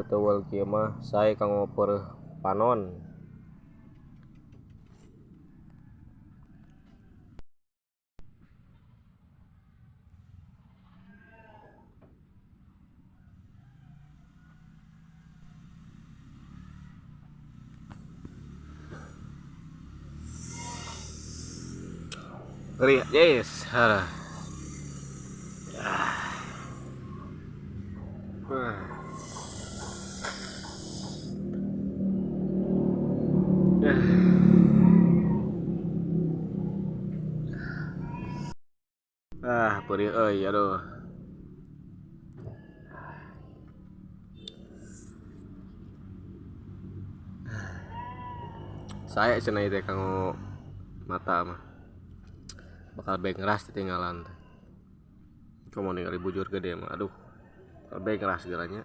Teuweul kieu mah sae kanggo peureuh panon. Ngeri yes. Ah. Ah, perih euy, aduh. Saya cenah ieu teh kanggo mata mah. Bakal bengras ditinggalan teh. Komo ningali bujur gede mah, aduh. Bakal bengras geura nya.